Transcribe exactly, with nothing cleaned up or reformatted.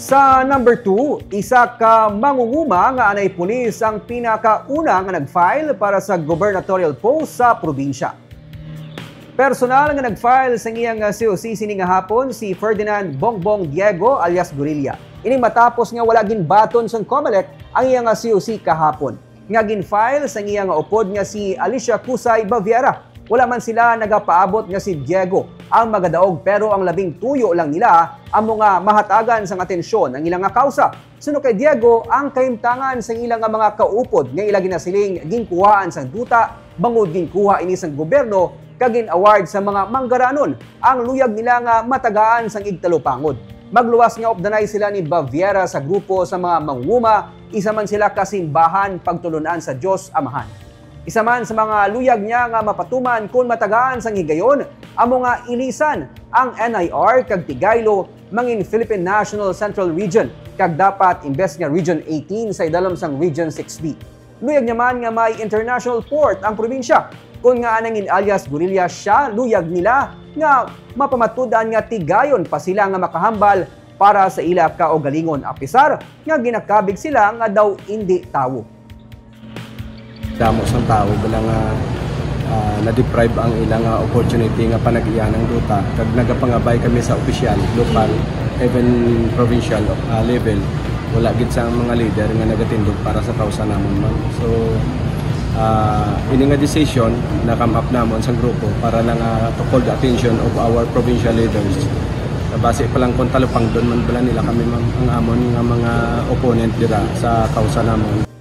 Sa number two, isa ka mangunguma nga anay pulis ang pinakauna nga nag-file para sa gubernatorial post sa probinsya. Personal nga nag-file sang iyang C O C sini nga hapon si Ferdinand Bongbong Diego alias Gorilla. Ini matapos nga wala ginbaton sang Comelec ang iyang C O C kahapon. Nga gin-file sang iya nga upod nga si Alicia Kusay Baviera. Wala man sila nagapaabot nga si Diego ang magadaog, pero ang labing tuyo lang nila amo nga mahatagan sang atensyon ang ila nga kausa. Suno kay Diego, ang kahimtangan sang ila nga mga kaupod nga ila ginasiling ginkuhaan sang duta bangod ginkuha ini sang gobyerno kag gin-award sa mga manggaranon ang luyag nila nga matagaan sang igtalupangod. Magluwas nga updanay sila ni Baviera sa grupo sa mga mangunguma, isa man sila ka simbahan pagtulon-an sa Dios Amahan. Isa man sa mga luyag niya nga mapatuman kon matagaan sang higayon amo nga ilisan ang N I R kag tigaylo mangin Philippine National Central Region kag dapat imbes nga Region eighteen sa idalom sang Region six B. Luyag niya man nga may international port ang probinsya. Kon nga anang in alias Gorilla siya, luyag nila nga mapamatud-an nga tigayon pa sila nga makahambal para sa ila kaugalingon, apisar nga ginakabig sila nga daw indi tawo. Damo sang tawo bala nga ah, na-deprive ang ila nga opportunity nga panag-iya ng duta, kag nagapangabay kami sa opisyal, lokal, even provincial ah, level. Wala gid sang mga leader nga nagatindog para sa kausa namon man. So ah, ini nga decision na come up namon sa grupo para lang ah, to call the attention of our provincial leaders. Basi pa lang kung talupangdon man bala nila kami, ma'am, ang amon nga mga opponent dira sa kausa namon.